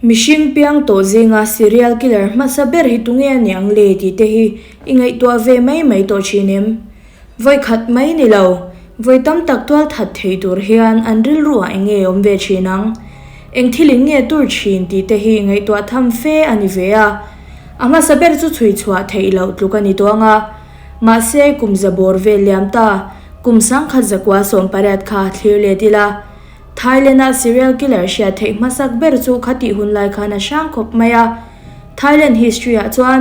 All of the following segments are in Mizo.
Mihring piang tawh zinga serial killer hmasa ber hi tunge a ni ang le tih te hi i ngaihtuah ve mai mai tawh thin em? Vawi khat mai ni lo, vawi tam tak tual that thei tur hian an rilru ah eng nge awm ve thin ang? Eng thil in nge tur thin tih te hi ngaihtuah tham fe a ni ve a. A hmasa ber chu chhui chhuah theih loh tluk a ni tawh ang a. Mahse kum za bawr vel liam ta, kum sangkhat zakua 18 kha thlir let ila. Thailand-a serial killer hriat theih hmasak ber chu khatih hun lai khan a hrang khawp mai a. Thailand history-ah chuan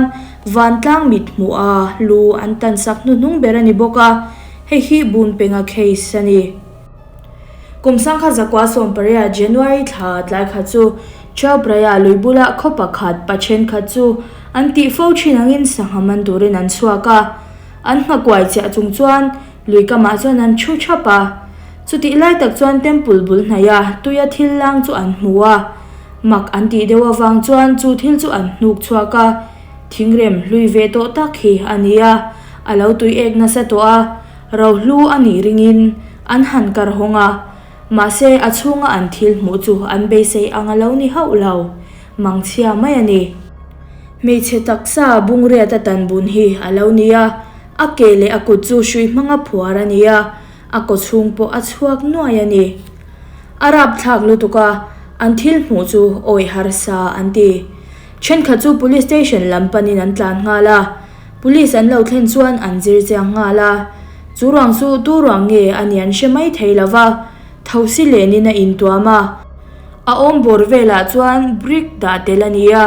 vantlang mit hmuh a lu an tan sak hnuhnung ber a ni bawk a, hei hi Boonpenga case a ni. Kum 1918 January thla tlai khat chu Chao Phraya lui bulah khaw pakhat pa thenkhat chu an tih fo thin angin sangha man turin an chhuak a. An nghakuai chiah chung chuan Lui kamah chuan an thu thap a, chutih lai tak chuan temple bul hnaih a tuia thil lang chu an hmu a, mak an tih deuh avang chuan chu thil chu an hnuk chhuak a, thingrem hlui ve tawh tak hi a ni a, a lo tui ek nasa tawh a, rohlu a nih ringin an han kar hawng a, mahse a chhunga an thil hmuh chu an beisei ang a lo ni hauh lo, mangchhia mai a ni. Hmeichhe taksa bungriat a tan bun hi a lo ni a, a ke leh a kut chu hrui hmanga phuar a ni a, a kaw chhung pawh a chhuak nuai a ni. A rapthlak lutuk a, an thil hmuh chu awih harsa an ti. Thenkhat chu Police Station lam panin an tlan nghal a, Police an lo thlen chuan an zir chiang nghal a. Chu ruang chu tu ruang nge a ni an hre mai thei lo va, thosi lenin a intuam a. A awm bawr velah chuan brick dah tel a ni a,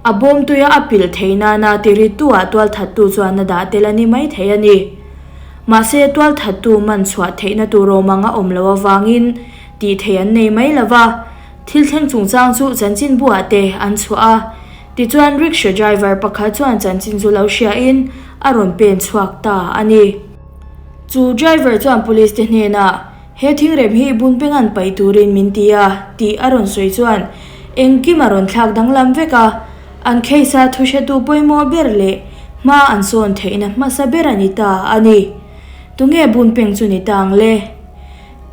a bawm tuia a pilh theih nana tirittu-ah tualthattu chuan a dah tel a ni mai thei a ni. Mahse, tualthattu man chhuah theihna tur awm ang a awm loh avangin tih theih an nei mai lo va, thil thleng chungchang chu chanchinbuah te an chhuah a. Tichuan, rickshaw driver pakhat chuan chanchin chu lo hriain a rawn pen chhuak ta a ni. Chu driver chuan police te hnenah, He thingrem hi Bunpenga'n paih turin min ti a, tih a rawn sawi chuan engkim a rawn thlak danglam vek a, an case a thuhretu pawimawh ber leh hma an sawn theihna hmasa ber a ni ta a ni. Tunge Bunpeng chu ni ta ang le?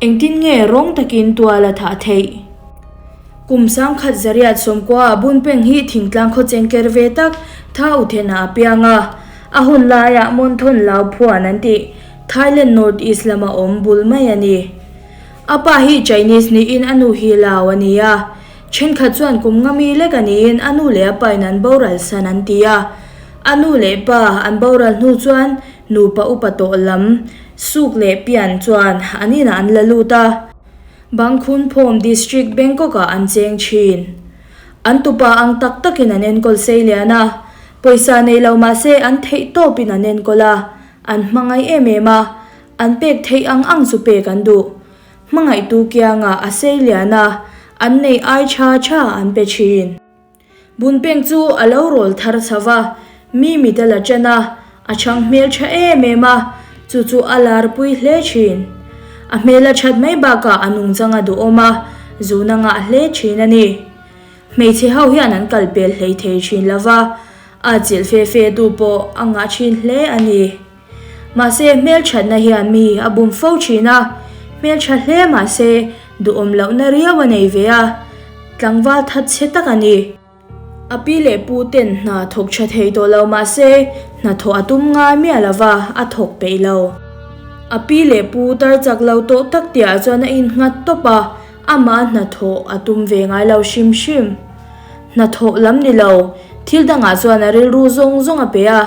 Engtin nge rawng takin tual a thah theih? Kum sangkhat zariat sawmkua ah Bunpeng hi thingtlang khaw chengker ve tak tha u thenah a piang a, a hun laiah Monthon Lau phuan an tih. Thailand North East lama awm bul mai a ni. A pa hi Chinese niin a nu hi Lao a ni a. Thenkhat chuan kum nga mi lek a niin a nu leh a pain an boral san an ti a. A nu leh pa an boral hnu chuan nupa upa tawh lam suk leh pian chuan an inah an la lut a. Bangkhun Phom District Bangkok ah an cheng thin. An tupa ang tak takin an enkawl sei lian a. Pawisa nei lo mahse an theih tawpin an enkawl a. An hmangaih em em a, an pek theih ang ang chu pek an duh. Hmangaihtu kiangah a sei lian a, an nei ai tha tha an pe thin. Bunpeng chu a lo rawl thar chho va, mi mit a la ṭan a, a chhang hmel tha em em a, chu chu a larpui hle thin. A hmel a that mai bakah a nungchang a duhawm a, zun a ngah hle thin a ni. Hmeichhe ho hian an kal pel hlei thei thin lo va, a chilh fe fe tu pawh a ngah thin hle a ni. Mahse hmelthatna hian mi a bum fo thin a, hmeltha hle mahse duhawm lohna riau a nei ve a, tlangval that chhe tak a ni. A pi leh pu ten hna thawk tha thei tawh lo mahse hna thawh a tum ngai miah lo va, a thawk peih lo. A pi leh pu tar chak lo tawh tak tihah chuan a innghat tawp a, Amah hnathawh a tum ve ngai lo hrim hrim. Hnathawh lam ni lo, thil dangah chuan a rilru zawng zawng a pe a.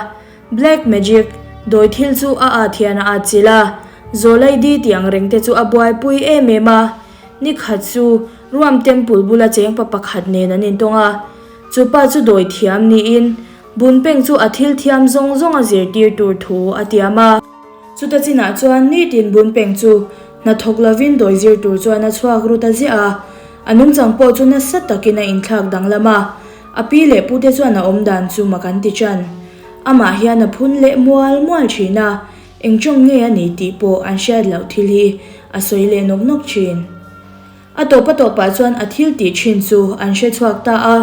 Black magic, dawi thil chu a at hian a atchilh a, Zawlaidi tih ang reng te chu a buaipui em em a. Ni khat chu Ruam Temple bula cheng pa pakhat nen an intawng a. Chu pa chu dawi thiam niin Bunpeng chu a thil thiam zawng zawng a zirtir tur thu a tiam a. Chuta chinah chuan nitin Bunpeng chu Hna thawk lovin dawi zir tur chuan a chhuak ru ta ziah a, a nungchang pawh chu nasa takin a inthlak danglam a, a pi leh pute chuan a awm dan chu mak an ti ṭan. Amah hian a phun leh mual mual ṭhin a, eng ṭawng nge a ni tih pawh an hriat loh thil hi a sawi leh nawk nawk ṭhin. A tawp a tawpah chuan a thil tih ṭhin chu an hre chhuak ta a.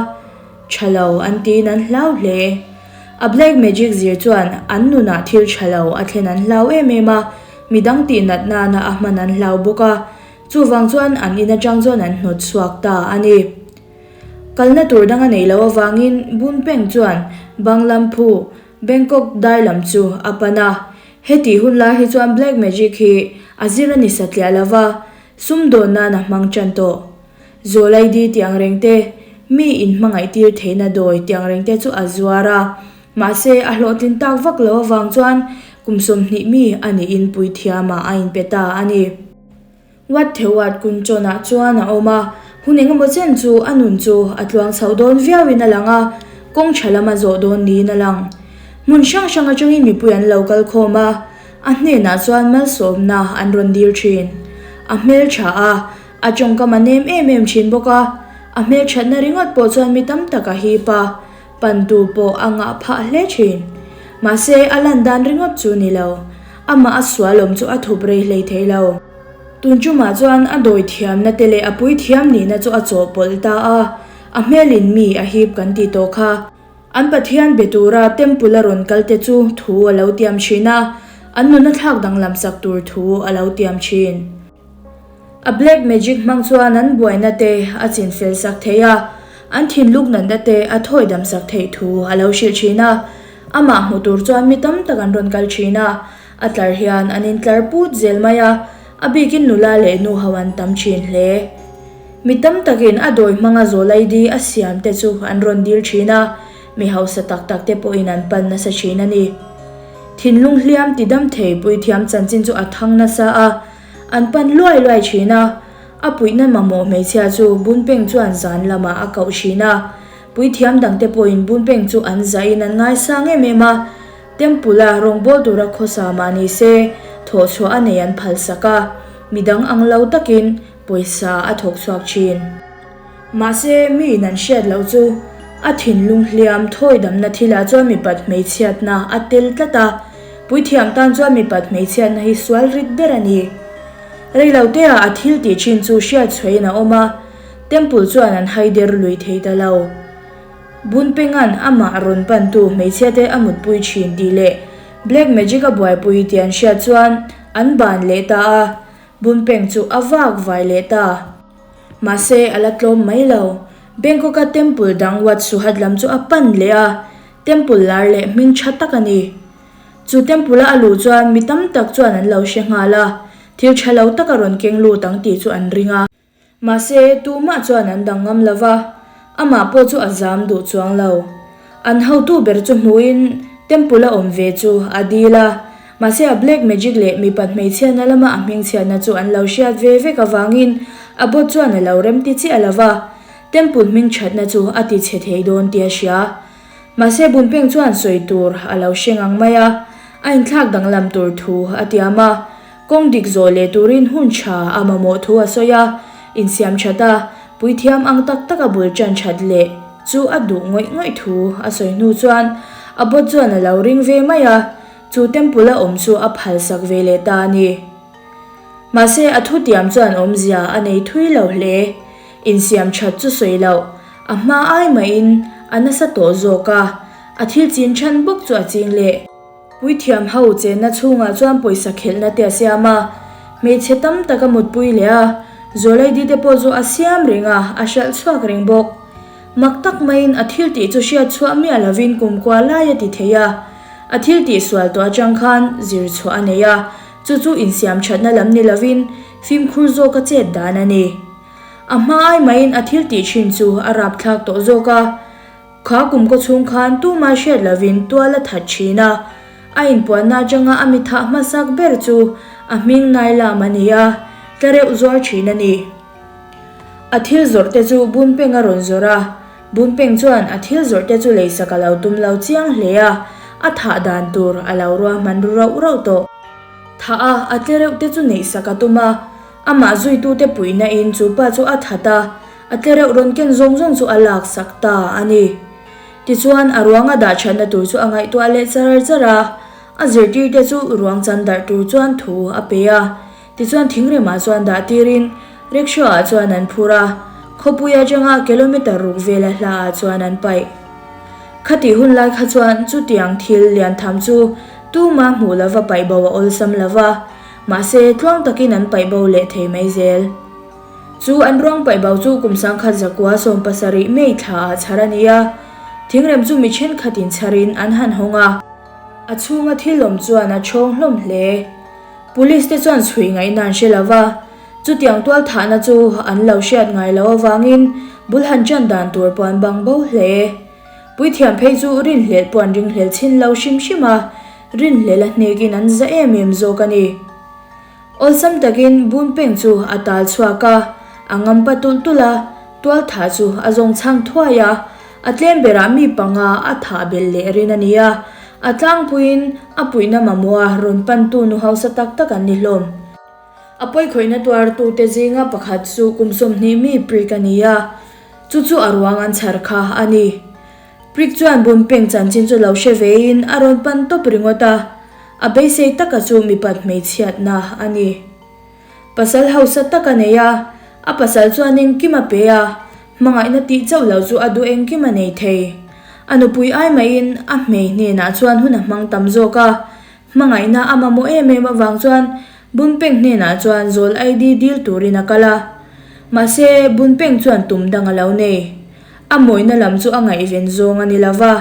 Tha lo an tiin an hlau hle. A black magic zir chuan an nunah thil tha lo a thlen an hlau em em a, midang tih nat nana a hman an hlau bawk a, chuvang chuan an in atang chuan an hnawt chhuak ta a ni. Kalna tur dang a neih loh avangin Boon Peng chuan Bang Lamphu, Bangkok dai lam chu a pan a. Hetih hun lai hi chuan Black Magic hi a zir a ni satliah lo va, sumdawn nan a hmang tan tawh. Zawlaidi tih ang reng te, mi inhmangaih tir theihna dawi tih ang reng te chu a zuar a. Mahse, a hlawhtlin tak vak lo avang chuan kum 20 mi a niin puithiamah a inpe ta a ni. Wat Thewat Kunchawnah chuan a awm a, hun engemaw chen chu a nun chu a tluang chhoh dawn viauin a lang a, kawng tha lam a zawh dawn niin a lang. Hmun hrang hrang atangin mipui an lo kal khawm a, a hnenah chuan malsawmna an rawn dil thin. A hmeltha a, a tawngkam a nem em em thin bawk a, a hmelthatna ringawt pawh chuan mi tam tak a hip a, pantu pawh a ngah phah hle thin. Mahse, a lan dan ringawt chu ni lo. Amah a sualawm chu a thup rei hlei thei lo. Tun tumah chuan a dawi thiamna te leh a pui thiam nihna chu a chawhpawlh ta a, a hmelin mi a hip kan tih tawh kha. An Pathian be tura temple a rawn kal te chu thu a lo tiam thin a, an nuna thlak danglam sak tur thu a lo tiam thin. A black magic hmang chuan an buaina te a chinfel sak thei a, an thinluk natna te a thawi dam sak theih thu a lo hrilh thin a. Amah hmu tur chuan mi tam tak an rawn kal thin a, a tlar hian an intlar put zel mai a, a bikin nula leh nu ho an tam thin hle. Mi tam takin a dawi hmanga zawlaidi a siam te chu an rawn dil thin a, mi hausa tak tak te pawhin an pan nasa thin a ni. Thinlung hliam tidam thei puithiam chanchin chu a thang nasa a, An pan luai luai thin a, a puihna mamawh hmeichhia chu Bunpeng chuan zan lamah a koh thin a. Puithiam dangte pawhin Bunpeng chu an zahin an ngaisang em em a, Temple-a rawngbâwl tura khawsa mah ni se, thawhchhuah a nei an phalsak a, midang ang lo takin pawisa a thawk chhuak thin. Mahse, miin an hriat loh chu a thinlung hliam thawi damna thilah chuan mipat hmeichhiatna a tel tlat a, puithiam tan chuan mipat hmeichhiatna hi sual rit ber a ni. Reiloteah a thil tih thin chu hriat chhuahin a awm a, Temple chuan an haider lui thei ta lo. Bunpenga'n amah rawn pantu hmeichhiate a mutpui thin tih leh Black Magic a buaipui tih an hriat chuan an ban leh ta a, Bunpeng chu a vak vai leh ta. Mahse, a la tlawm mai lo. Bangkok-a temple dang Wat Suhat lam chu a pan leh a, temple lar leh hming tha tak a ni. Chu temple-a a luh chuan mi tam tak chuan an lo hre nghal a, thil tha lo tak a rawn keng lut ang tih chu an ring a. Mahse, tumah chuan an dang ngam lo va, amah pawh chu a zam duh chuang lo. An hotu ber chu hmuhin temple a awm ve chu a dil a, mahse a black magic leh mipat hmeichhiatna lama a hmingchhiatna chu an lo hriat ve vek avangin a bawt chuan a lo remti chiah lo va, temple hmingthatna chu a ti chhe thei dawn tih a hria. Mahse Bunpeng chuan sawi tur a lo hre ngang mai a, a inthlak danglam tur thu a tiam a, kawng dik zawh leh turin hun tha a mamawh thu a sawi a, insiam that a, Puithiam ang tak tak a bul tan that leh chu a duh ngawih ngawih thu a sawi hnu chuan a bawt chuan a lo ring ve mai a, chu temple a awm chu a phal sak ve leh ta a ni. Mahse a thutiam chuan awmzia a nei thui lo hle. Insiam that chu sawi loh, a hma ai mahin a nasa tawh zawk a, a thil chin than bawk chu a ching leh. Puithiam ho chenna chhungah chuan pawisa khelhna te a siam a, hmeichhe tam tak a mutpui leh a, Zawlaidi te pawh chu a siam reng a, a hralh chhuak reng bawk. Mak tak maiin a thil tih chu hriat chhuah miah lovin kumkua lai a ti thei a, a thil tih sual tawh atang khan zir chhuah a nei a, chu chu insiam thatna lam ni lovin fimkhur zawka chet dan a ni. A hma ai maiin a thil tih thin chu a rapthlak tawh zawk a. Kha kum kaw chhung khan tuma hriat lovin tual a that thin a, a inpuanna atanga a mi thah hmasak ber chu a hming Nailam a ni a, tla reuh zuar thin a ni. A thil zawrh te chu Bunpeng a rawn zawrh a, Bunpeng chuan a thil zawrh te chu leisak a lo tum lo chiang hle a, a thah dan tur a lo ruahman ru rauh rauh tawh. Thah a, a tle reuh te chu neihsak a tum a, Amah zuitute puihna in chu pa chu a that a, a tlereuh rawn ken zawng zawng chu a lak sak ta a ni. Tichuan, a ruang a dah thatna tur chu a ngaihtuah leh char char a, a zirtirte chu ruang chan darh tur chuan thu a pe a. Tichuan thingremah chuan dah tirin rickshaw ah chuan an phur a, khawpui atanga kilometer ruk vela hla ah chuan an paih. Khatih hun lai kha chuan chutiang thil lian tham chu tuma hmuh lova paih bo a awlsam lova, Mahse, tluang takin an paih bo leh thei mai zel. Chu an ruang paih bo chu kum 1917 May thlaah chhar a ni a, thingrem chu mi thenkhatin chharin an han hawng a. A chhunga thil awm chuan a chhawng hlawm hle. Police te chuan chhui ngaihna an hre lo va, chutiang tualthahna chu an lo hriat ngai loh avangin bul han ṭan dan tur pawh an bang bo hle. Puithiam phei chu rinhlelh pawh an ringhlel chhin lo hrim hrim a, rinhlelh a hnekin an za em em zawk a ni. Awlsam takin Bunpeng chu a tal chhuak a, a ngampa tulh tulh a, tualthah chu a zawng chhang thuai a, a tlem berah mi panga a thah belh leh rin a ni a, a tlangpuiin a puihna mamawha rawn pantu nu hausa tak tak an ni hlawm. A pawikhawihna tuartute zinga pakhat chu kum 20 mi Prick a ni a, chu chu a ruang an chhar kha a ni. Prick chuan Bunpeng chanchin chu lo hre vein a rawn pan tawp ringawt a. A beisei taka chu mipat hmeichhiatna a ni. Pasal hausa tak a nei a, a pasal chuan engkim a pe a, hmangaihna tih chauh lo chu a duh engkim a nei thei. A nupui ai mahin a hmei hnenah chuan hun a hmang tam zawk a, hmangaihna a mamawh em em avang chuan Bunpeng hnenah chuan zawl ID dil turin a kal a. Mahse, Bunpeng chuan tum dang a lo nei. A mawina lam chu a ngaihven zawng a ni lo va,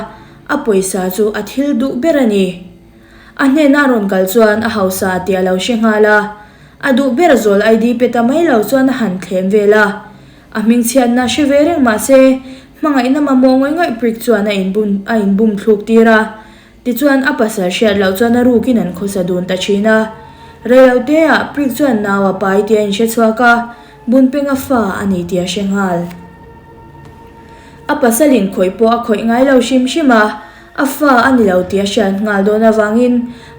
a pawisa chu a thil duh ber a ni. A hnena rawn kal chuan a hausa tih a lo hre nghal a, a duh ber zawl ID pe ta mai lo chuan a han thlem vel a. A hmingchhiatna hre ve reng mah se, hmangaihna mamawh ngawih ngawih prik chuan a inbum a inbum thluk tir a. Tichuan a pasal hriat loh chuan a rukin an khawsa dun ta thin a. Reiloteah prik chuan nau a pai tih a inhre chhuak a, Bunpenga fa a ni tih a hre nghal. A pasalin khawih pawh a khawih ngai lo hrim hrim a, a fa a ni lo tih a hriat nghal dawn avangin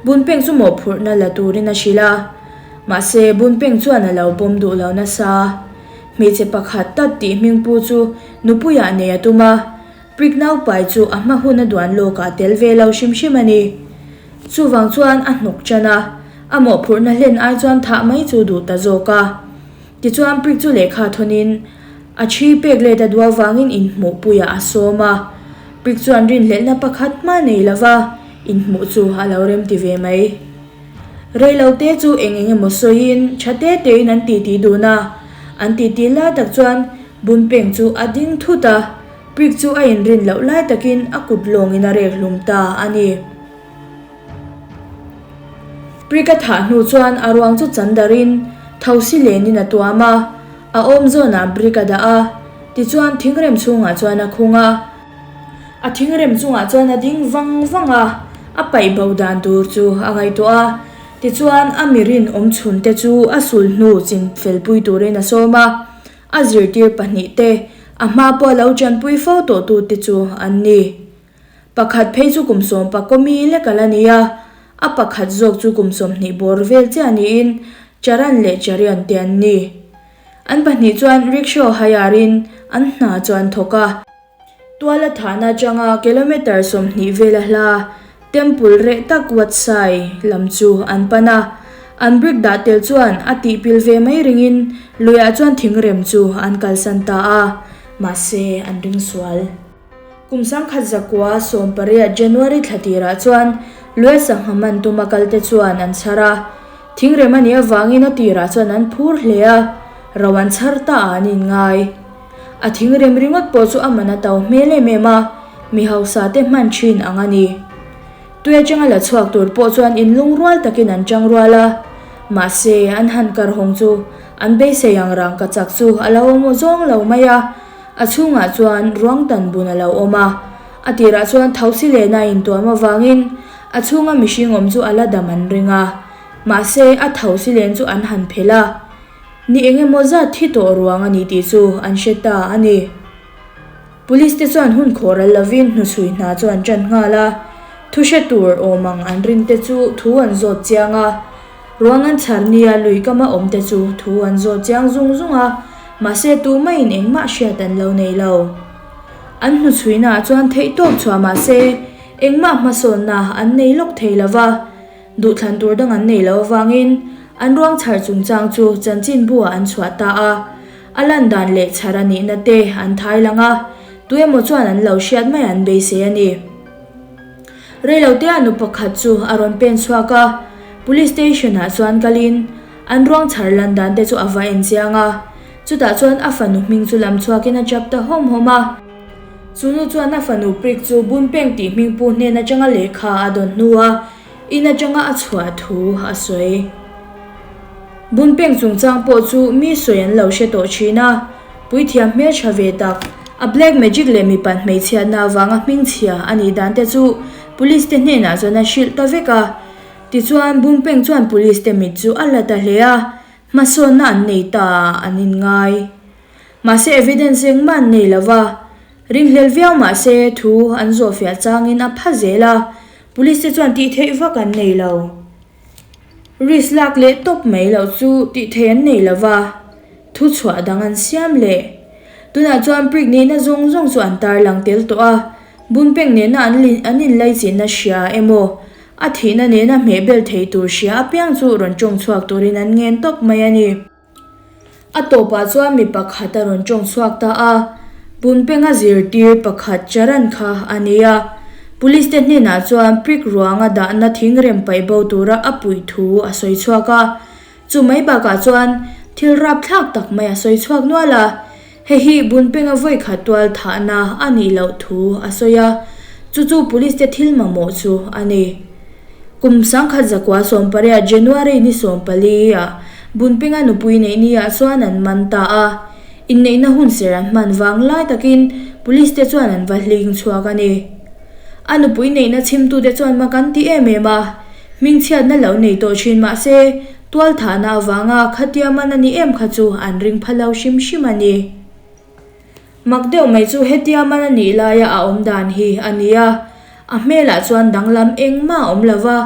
Bunpeng chu mawhphurhna la turin a hrilh a. Mahse, Bunpeng chuan a lo pawm duh lo nasa. Hmeichhe pakhat tat tih hmingpu chu nupuiah nei a tum a, Prik naupai chu a hma hun a duan lawkah tel ve lo hrim hrim a ni. Chuvang chuan a hnawk ṭan a, a mawhphurhna hlen ai chuan thah mai chu duh ta zawk a. Tichuan Prik chu lehkha thawnin a ṭhi pek let a duh avangin inhmuhpuiah a sawm a. Prik chuan rinhlelhna pakhat hma nei lova inhmuh chu a lo remti ve mai. Reilote chu eng eng emaw sawiin ṭha te tein an titi dun a. An titi lai tak chuan Bunpeng chu a ding thut a, Prik chu a inrin loh lai takin a kut lawngin a rek hlum ta a ni. Prik a thah hnu chuan a ruang chu chan darin thosi lenin a tuam a, a awm zawnah brick a dah a, tichuan thingrem chhungah chuan a khung a. A thingrem chungah chuan a ding vang vang a, a paih bo dan tur chu a ngaihtuah a, tichuan a mi rinawm chhunte chu a sulhnu chin felpui turin a sawm a, a zirtir pahnihte a hma pawh a lo tanpui fo tawhtute chu an ni. Pakhat phei chu kum sawm pakaw mi lek a la ni a, a pakhat zawk chu kum 20 bawr vel chiah niin Charan leh Charian te an ni. An pahnih chuan rickshaw hire-in an hna chu an thawk a. Tuala thahna atanga kilometre 20 vela hla temple reh tak Watsai lam chu an pan a. An brick dah tel chuan a tihpil ve mai ringin luiah chuan thingrem chu an kalsan ta a, mahse an ring sual. Kum 1918 January thla tirah chuan Lue sangha man tuma kalte chuan an chhar a. Thingrem a nih avangin a tirah chuan an phur hle a, ro an chhar ta ah an inngai. A thingrem ringawt pawh chu a man a to hmel em em a, mi hausa te hman thin ang a ni. Tui atanga la chhuak tur pawh chuan inlungrual takin an tang rual a, mahse an han karhawng chu an beisei ang rangkachak chu a lo awm aw zawng lo mai a. A chhungah chuan ruang tan bun a lo awm a, a tirah chuan thosi lehna a intuam avangin a chhunga mihring awm chu a la dam an ring a, mahse a thosi len chu an han phelh a, ni eng emaw zat thi tawh ruang a ni tih chu an hre ta a ni. Police te chuan hun khawh ral lovin hnuchhui hna chu an ṭan nghal a, thu hre tur awm ang an rin te chu thu an zawt chiang a, Ruang an chhar nia lui kama awm te chu thu an zawt chiang zung zung a, mahse tumaiin engmah hriat an lo nei lo. An hnuchhuinaah chuan theihtawp chhuah mahse engmah hmasawnna an nei lawk thei lo va, duhthlan tur dang an nei lo avangin an ruang chhar chungchang chu chanchinbu-ah an chhuah ta a, a lan dan leh chhar a nihna te an thai lang a, tuemaw chuan an lo hriat mai an beisei a ni. Reilotea nu pakhat chu a rawn pen chhuak a, Police station ah chuan kalin an ruang chhar lan dan te chu a va en chiang a. Chutah chuan a fanu hming chu lam chhuakin a chap ta hawm hawm a. Chu nu chuan a fanu prik chu Bunpeng tih hming pu hnen atanga lehkha a dawn hnua in atanga a chhuah thu a sawi. Bunpeng chungchang pawh chu mi sawi an lo hre tawh thin a, puithiam hmeltha ve tak, a black magic leh mipat hmeichhiatna avanga hmingchhia a nih dan te chu police te hnenah chuan a hrilh ta vek a. Tichuan Bunpeng chuan police te mit chu a la ta hle a, hmasawnna an nei ta ah an inngai. Mahse evidence engmah an nei lova, ringhlel viau mahse thu an zawhfiah changin a pha zel a, police te chuan tih theih vak an nei lo. Risk lak leh tawp mai loh chu tih theih an nei lova, thu chhuah dang an siam leh. Tunah chuan prik nihna zawng zawng chu an tarlang tel tawh a, Bunpeng nena an an inlaichinna hria emaw, a thihna nena hmehbel thei tur hria apiang chu rawn tawng chhuak turin an ngen tawp mai a ni. A tawpah chuan mi pakhat a rawn tawng chhuak ta a, Bunpenga zirtir pakhat Charan kha a ni a. Police te hnenah chuan prik ruanga dahna thingrem paih bo tura a puih thu a sawi chhuak a. Chu mai bakah chuan thil rapthlak tak mai a sawi chhuak nual a, hei hi Bunpenga vawikhat tual thahna a nih loh thu a sawi a, chu chu police te thil mamawh chu a ni. Kum 1918 January ni 14 ah Bunpenga nupui neih ni ah chuan an man ta a, inneihna hun ser an hman vang lai takin police te chuan an va hling chhuak a ni. A nupui neihna chhimtute chuan mak an ti em em a, hmingchhiatna lo nei tawh thin mah se tualthahna avanga khatia man a ni em kha chu an ring pha lo hrim hrim a ni. Mak deuh mai chu hetia man a nih laia a awm dan hi a ni a, a hmelah chuan danglam engmah a awm lo va,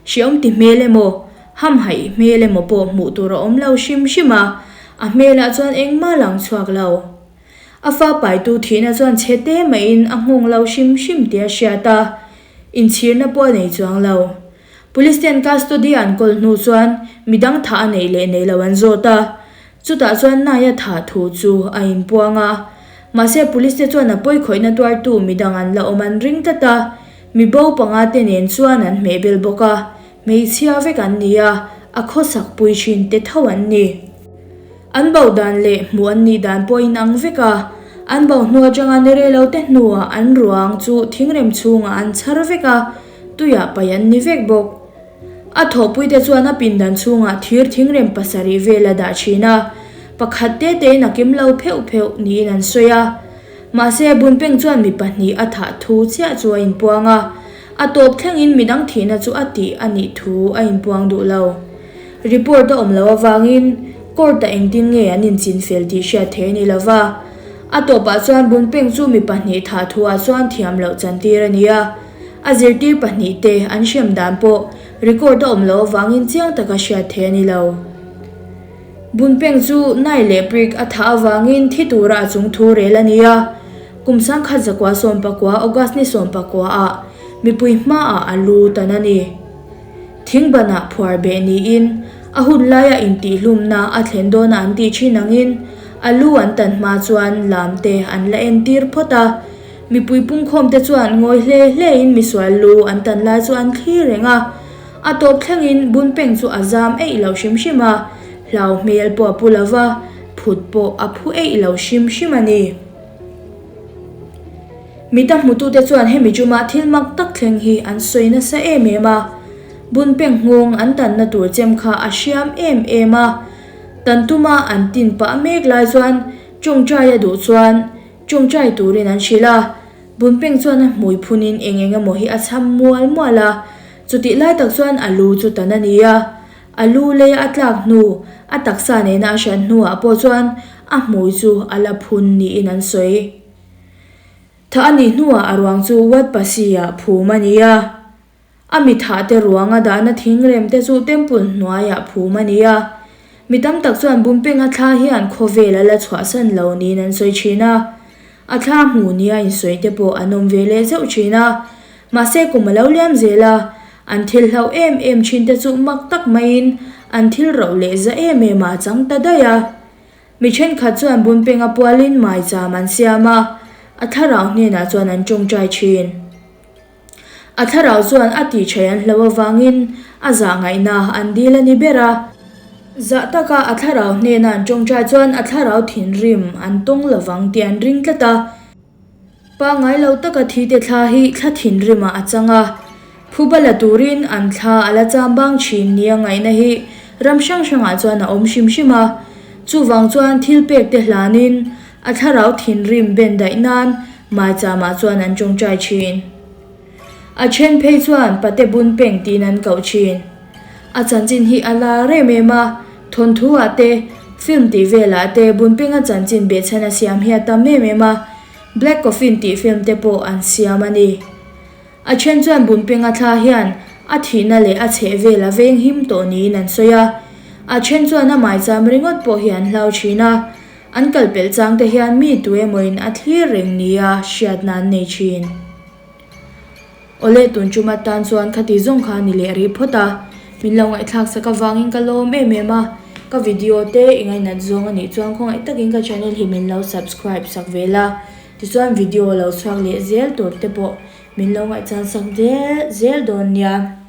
hreawm ti hmel emaw, hamhaih hmel emaw pawh hmuh tur a awm lo hrim hrim a, a hmelah chuan engmah lang chhuak lo. A fa paitu thihna chuan chhe te maiin a nghawng lo hrim hrim tih a hriat a, inchhirna pawh a nei chuang lo. Police ten custody an kawl hnu chuan midang thah a neih leh neih lo an zawt a, Chutah chuan Naya thah thu chu a inpuang a, mahse police te chuan a pawikhawihna tuartu midang an la awm an ring tlat a, mi bo panga te nen chuan an hmehbel bawk a, hmeichhia vek an ni a, a khawsak pui thin te tho an ni. An bo dan leh hmuh an nih dan pawh inang vek a, an bo hnu atanga ni rei lo te hnuah an ruang chu thingrem chhungah an chhar vek a, tuiah paih an ni vek bawk. A thawhpuite chuan a pindan chhungah thir thingrem pasarih vel a dah thin a, pakhat te tein a kim lo pheuh pheuh niin an sawi a. Mahse, Bunpeng chuan mi pahnih a thah thu chiah chu a inpuang a, a tawp thlengin midang thihna chu a tih a nih thu a inpuang duh lo. Report a awm loh avangin court-ah engtin nge an inchinfel tih hriat theih a ni lo va. A tawpah chuan Bunpeng chu mi pahnih thah thuah chuan thiam loh chantir a ni a. A zirtir pahnihte an hrem dan pawh record a awm loh avangin chiang taka hriat theih a ni lo. Bunpeng chu nai leh prik a thah avangin thi tura a chung thu rel a ni a, kum 1919 August ni 19 ah mipui hmaah a lu tan a ni. Thingbanah phuar beh niin a hun laia intihhlumna a thlen dawna an tih thin angin a lu an tan hma chuan lamte an la entir phawt a. Mipui pungkhawmte chuan ngawi hle hlein misual lu an tan lai chu an thlir reng a, a tawp thlengin Bunpeng chu a zam eih lo hrim hrim a, hlau hmel pawh a pu lo va, phut pawh a phu eih lo hrim hrim a ni. Mita hmutute chuan hemi chuma thil mak tak thleng hi an sawi nasa em em a, Bunpeng nghawng an tanna tur chem kha a hriam em em a, tan tuma an tin pah mek lai chuan tawngtai a duh chuan Tawngtai turin an hrilh a, Bunpeng chuan a hmui phunin eng eng emaw hi a chham mual mual a, chutih lai tak chuan a lu chu tan a ni a, a lu leia a tlak hnu, a taksa nena a hran hnuah pawh chuan a hmui chu a la phun niin an sawi. Thah a nih hnuah a ruang chu Wat Pasi-ah phum a ni a. A mi thahte ruanga dahna thingrem te chu temple hnuaiah phum a ni a. Mi tam tak chuan Bumpenga thla hian khawvel a la chhuahsan lo niin an sawi thin a. A thla hmu nia insawi te pawh an awm ve leh zeuh thin a. Mahse kum a lo liam zel a, an thil hlauh em em thin te chu mak tak maiin an thil roh leh za em em ah a chang ta daih a. Mi thenkhat chuan Bunpenga pualin maicham an siam a, a thlarau hnenah chuan an tawngtai thin. A thlarau chuan a tih thaih an hlo avangin a zah ngaihna an dil a ni ber a. Zah taka a thlarau hnena an tawngtai chuan a thlarau thinrim an tawng lovang tih an ring tlat a. Pangngai lo taka thite thla hi thla thinrimah a chang a, phuba la turin an thla a la cham bang thin nia ngaihna hi ram hrang hrangah chuan a awm hrim hrim a. Chuvang chuan thil pek te hlanin a thlarau thinrim ben daih nan maichamah chuan an tawngtai thin. A then phei chuan Pate Bun Peng tiin an koh thin. A chanchin hi a lar em em a, thawnthu ah te, film tih velah te Bun Penga chanchin behchhan a siam hi a tam em em a, Black Coffin tih film te pawh an siam a ni. A then chuan Bun Penga thla hian a thihna leh a chheh vel a veng him tawh niin an sawi a, a then chuan a maicham ringawt pawh hi an hlau thin a, an kal pelh chang te hian mi tuemawin a thlir reng nia hriatna an nei thin. Awle tun tum atan chuan khati zawng kha ni leh rih phawt a, min lo ngaihthlak sak avangin ka lawm em em a, ka video te i ngainat zawng anih chuan khawngaih takin ka channel hi min lo subscribe sak ve la, tichuan video lo chhuak leh zel tur te pawh min lo ngaihchan sak zel zel dawn nia.